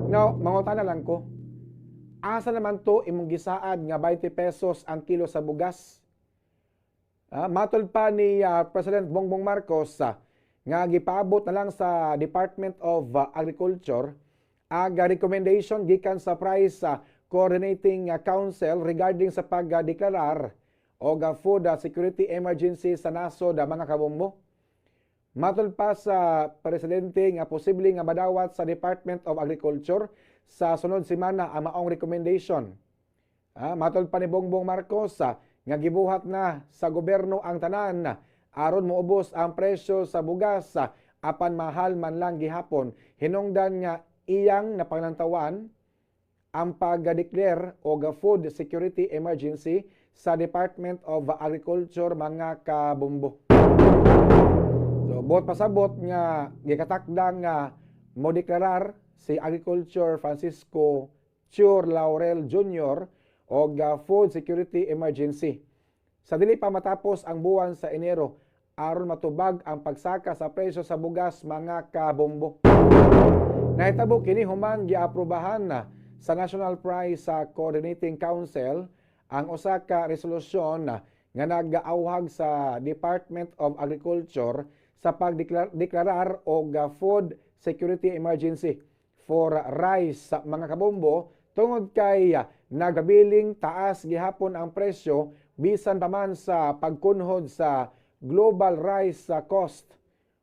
Now, mangutana lang ko, asa naman to imong gisaad nga 20 pesos ang kilo sa bugas? Matol pa ni President Bongbong Marcos nga gipaabot na lang sa Department of Agriculture ang recommendation gikan sa Price Coordinating Council regarding sa pagdeklarar og food security emergency sa nasod, mga kabombo. Matol pa sa presidente nga posible nga madawat sa Department of Agriculture sa sunod semana ang maong recommendation. Matol pa ni Bongbong Marcos nga gibuhat na sa gobyerno ang tanan aron moubos ang presyo sa bugas, apan mahal man lang gihapon hinungdan nga iyang napanglantawan ang pag-declare og food security emergency sa Department of Agriculture, mga kabombo. So, buot pasabot nga gikatakdang nga mo deklarar si Agriculture Francisco Chur Laurel Jr. og food security emergency sa dili pa matapos ang buwan sa Enero aron matubag ang pagsaka sa presyo sa bugas, mga kabombo. Nahitabo kini human giaprobahan na sa National Price sa Coordinating Council ang usa ka resolusyon na nga nagaawhag sa Department of Agriculture sa pagdeklarar og food security emergency for rice sa mga kabombo tungod kay nagabiling taas gihapon ang presyo bisan pa man sa pagkunhod sa global rice cost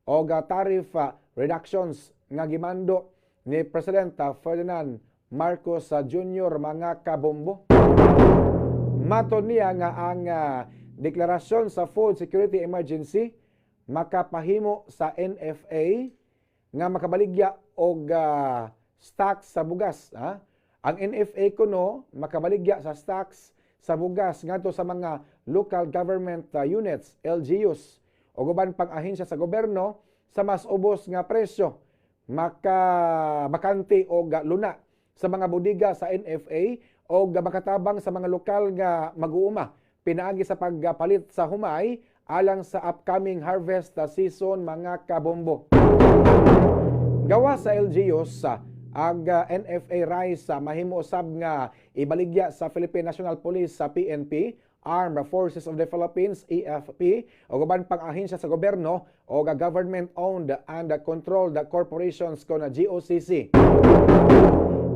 o tariff reductions nga gimando ni President Ferdinand Marcos Jr., mga kabombo. Matod niya nga ang deklarasyon sa food security emergency makapahimo sa NFA nga makabaligya og stocks sa bugas. Ha? Ang NFA kuno makabaligya sa stocks sa bugas ngadto sa mga local government units, LGUs, o uban pang ahensya sa gobyerno sa mas ubos nga presyo, makabakante og luna sa mga bodega sa NFA o makatabang sa mga lokal nga mag-uuma pinaagi sa pagpalit sa humay alang sa upcoming harvest season, mga kabombo. Gawa sa LGUs sa ag NFA rice sa mahimo usab nga ibaligya sa Philippine National Police sa PNP, Armed Forces of the Philippines AFP o uban pang ahensya sa gobyerno o government owned and controlled corporations kon GOCC.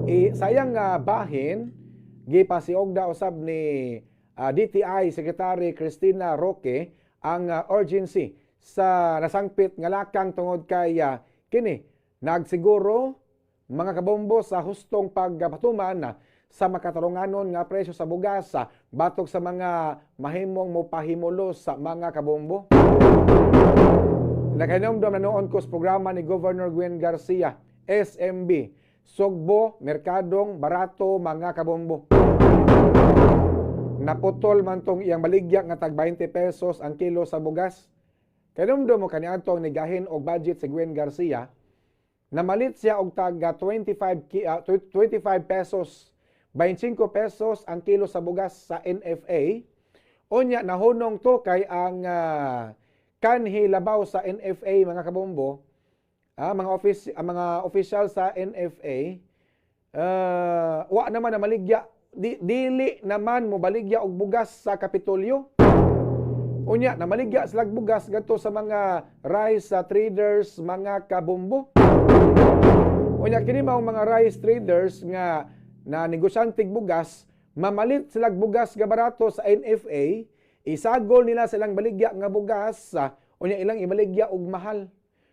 I sayang nga bahin, gipasiogda usab ni DTI Secretary Cristina Roque ang urgency sa nasangpit nga lakang tungod kay kini nagsiguro, mga kabombo, sa hustong pagpatuman sa makatarunganon nga presyo sa bugas batok sa mga mahimong mopahimulos sa mga kabombo. Nakahinumdom na noon ko sa programa ni Governor Gwen Garcia, SMB, Sugbo, Merkadong, Barato, mga kabombo. Naputol man tong iyang baligya nga tag 20 pesos ang kilo sa bugas. Kahinumdom mo kaniadtong nigahin og budget si Gwen Garcia, namalit siya og tag 25 pesos, 25 pesos ang kilo sa bugas sa NFA. Unya nahunong to kay ang kanhi labaw sa NFA, mga kabombo, mga office ang mga official sa NFA wa naman na maligya dili naman mo baligya og bugas sa Kapitolyo. Unya namaligya sila bugas gadto sa mga rice traders, mga kabombo. Unya kini maong mga rice traders nga na negosyanteng bugas, mamalit sila bugas nga barato sa NFA, isagol nila silang baligya nga bugas, unya ilang ibaligya og mahal.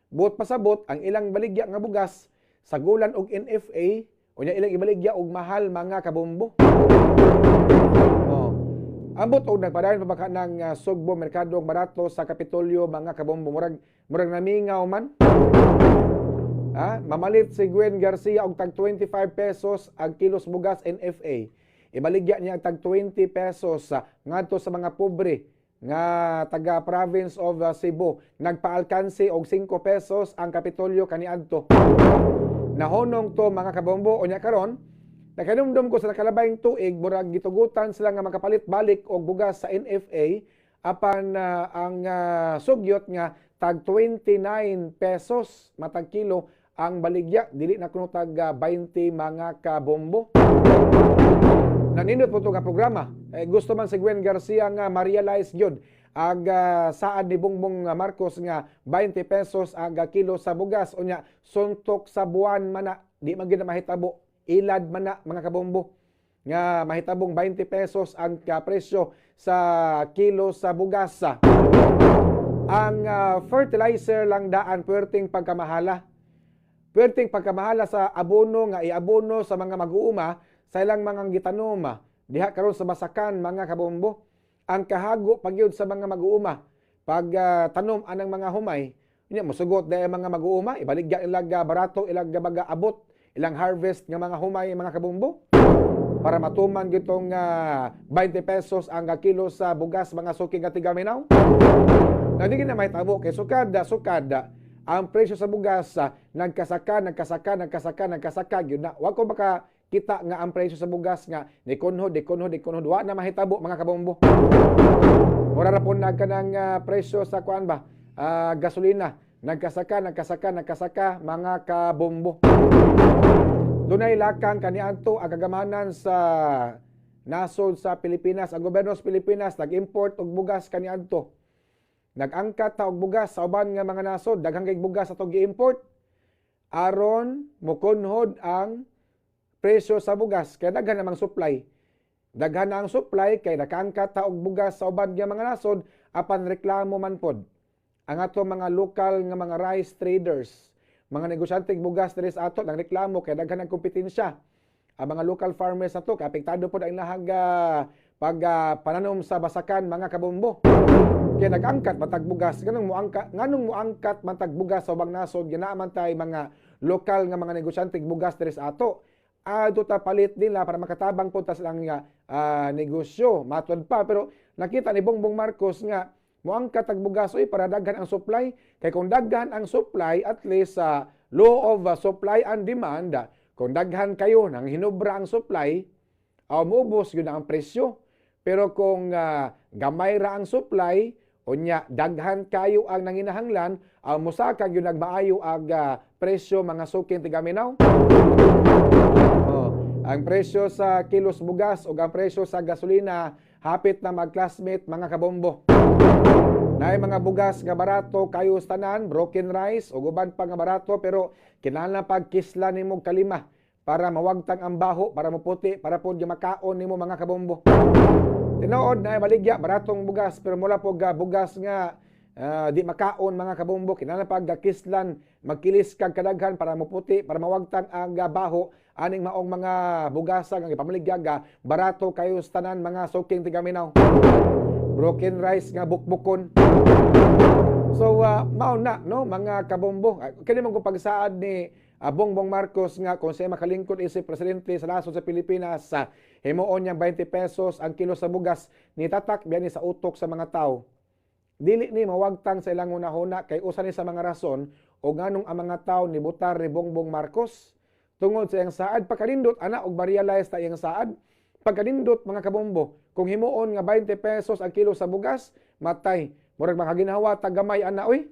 Buot pasabot, ang ilang baligya nga bugas sagulan og NFA, unya ilang ibaligya og mahal, mga kabombo. Oh. Ambot og nagpadayon pa ba ng Sugbo Merkadong Barato sa Kapitolyo, mga kabombo? Murag namingaw man. Mamalit si Gwen Garcia og tag 25 pesos ang kilos bugas NFA. Ibaligya niya ang tag 20 pesos ngadto sa mga pobre nga taga province of Cebu. Nagpaalkanse og 5 pesos ang Kapitolyo kaniadto. Nahonong to, mga kabombo. Unya karon nakahinumdom ko sa nakalabayng tuig, murag gitugutan sila nga makapalit balik og bugas sa NFA apan ang sugyot nga tag 29 pesos matag kilo. ang baligya, dili na kuno tag 20, mga kabombo. Nanindot po to nga programa. Eh, gusto man si Gwen Garcia nga ma-realize gyud ag saad ni Bongbong Marcos nga 20 pesos ang kilo sa bugas. Unya suntok sa buwan man na, di man gyud na mahitabo. Ilad man na, mga kabombo, nga mahitabong 20 pesos ang presyo sa kilo sa bugas. Ang fertilizer lang daan, puwerteng pagkamahala. Puwerteng pagkamahala sa abono nga iabono sa mga mag-uuma sa ilang mga gitanom diha karon sa basakan, mga kabombo. Ang kahago pagyud sa mga mag-uuma pag tanom anang mga humay. Unya mosugot dahil mga mag-uuma, ibaligya ilag barato ilag baga abot ilang harvest nga mga humay, mga kabombo, para matuman gitong 20 pesos ang kilo sa bugas, mga suki nga tigaminaw. Na di na mahitabo kay sukad sukad ang presyo sa bugas nagkasaka, nagkasaka, nagkasaka, nagkasaka gyud na. Wa ko maka kita nga ang presyo sa bugas nga ni kunhod, di kunhod, di kunhod. Wa na mahitabo, mga kabombo. Mura ra pud na kanang presyo sa kuan ba, gasolina, nagkasaka, nagkasaka, nagkasaka, mga kabombo. Dunay lakang kaniadto ang kagamanan sa nasod sa Pilipinas. Ang gobyerno sa Pilipinas nag-import og bugas kaniadto. Nag-angkat ta og bugas sa uban nga mga nasod, daghang kay bugas atong gi-import aron mokunhod ang presyo sa bugas kay daghan namang supply. Daghan na ang supply kay nakaangkat ta og bugas sa uban nga mga nasod, apan reklamo man pod ang ato mga lokal nga mga rice traders, mga negosyante bugas diri sa ato, nang reklamo kay daghan ang kompetensya. Ang mga local farmers ato kay apektado pod ang ilahang pag pananom sa basakan, mga kabombo. Kaya nag-angkat matag bugas, nganong muangkat matag bugas sa ubang nasod, ginaa man tay mga lokal nga mga negosyante bugas diri sa ato? Adto ta palit nila para makatabang po ta silang nga negosyo, matud pa. Pero nakita ni Bongbong Marcos nga muangkat tag bugas oy para daghan ang supply, kay kung daghan ang supply, at least sa law of supply and demand, kung daghan kayo nang hinubra ang supply, muubos yun ang presyo. Pero kung gamay ra ang supply, unya daghan kayo ang nanginahanglan, musaka gyud nagmaayo ang presyo, mga suking tigaminaw. Oh, ang presyo sa kilos bugas o ang presyo sa gasolina hapit na mag-classmate, mga kabombo. Naay mga bugas nga barato kayo sa tanan, broken rice o uban pa nga barato, pero kinahanglan pagkisla nimo kalima para mawagtang ang baho, para moputi, para pod nga makaon nimo, mga kabombo. Tinuod na baligya baratong bugas, pero mula po ga bugas nga di makaon, mga kabombo, kinahanglan pag kislan, magkilis kag kadaghan para moputi, para mawagtang ang baho aning maong mga bugasa nga gipamaligya ga barato kayo sa tanan, mga suking tigaminaw. Broken rice nga bukbukon. So mao na no, mga kabombo. Kini man ko pagsaad ni Bongbong Marcos nga kung siya makalingkod isip presidente sa nasod sa Pilipinas, sa himuon niyang 20 pesos ang kilo sa bugas, ni tatak biya ni sa utok sa mga tao. Dili ni mawagtang sa ilang hunahuna kay usa ni sa mga rason o nganong ang mga tao ni botar ni Bongbong Marcos tungod sa iyang saad. Pagkanindot ana og ma-realize ta iyang saad. Pagkanindot, mga kabombo, kung himuon nga 20 pesos ang kilo sa bugas, matay, murag makaginhawa ta gamay ana oy.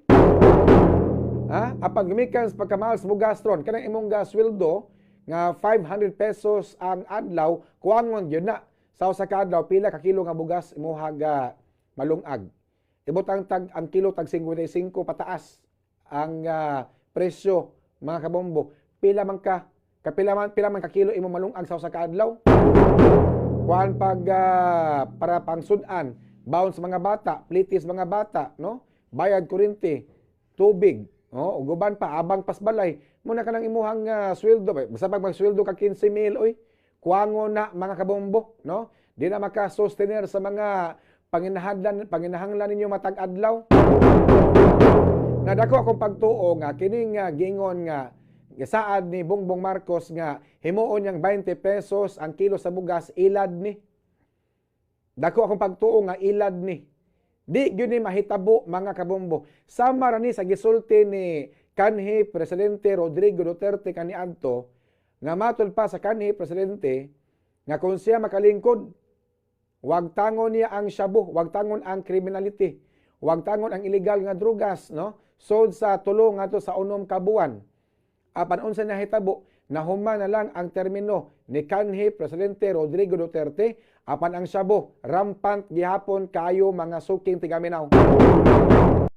Ha, apan gumikan sa pagkamahal sa bugas ron, kanang imong ga sweldo nga 500 pesos ang adlaw, kuwangon gyud na sa usa ka adlaw. Pila ka kilo nga bugas imuha ga malungag? Ibutang tag ang kilo tag 55 pataas ang presyo, mga kabombo. Pila man ka kapila man, pila man ka kilo imo malungag sa usa ka adlaw? Kuan pag para pangsud-an, baon sa mga bata, plitis mga bata, no, bayad kuryente, tubig, no, ug uban pa, abang pasbalay mo na kanang imuhang sweldo. Basta pag magsweldo ka 15 mil oy, kuwango na, mga kabombo, no? Di na maka-sustenir sa mga panginahanglan ninyo matag adlaw. Nadako akong pagtuo nga kining gingon nga gisaad ni Bongbong Marcos nga himuon niyang 20 pesos ang kilo sa bugas, ilad ni. Dako akong pagtuo nga ilad ni. Di gyud ni mahitabo, mga kabombo. Sama ra ni sa gisulti ni kanhi Presidente Rodrigo Duterte kaniadto nga matul pa sa kanhi presidente nga kung siya makalingkod, wag tangon niya ang shabu, wag tangon ang criminality, wag tangon ang illegal nga drugas, no? Sod sa 3 ngadto sa 6 ka buwan. Apan unsa nahitabo, nahuman na lang ang termino ni kanhi Presidente Rodrigo Duterte, apan ang shabu rampant gihapon kayo, mga suking tigaminaw.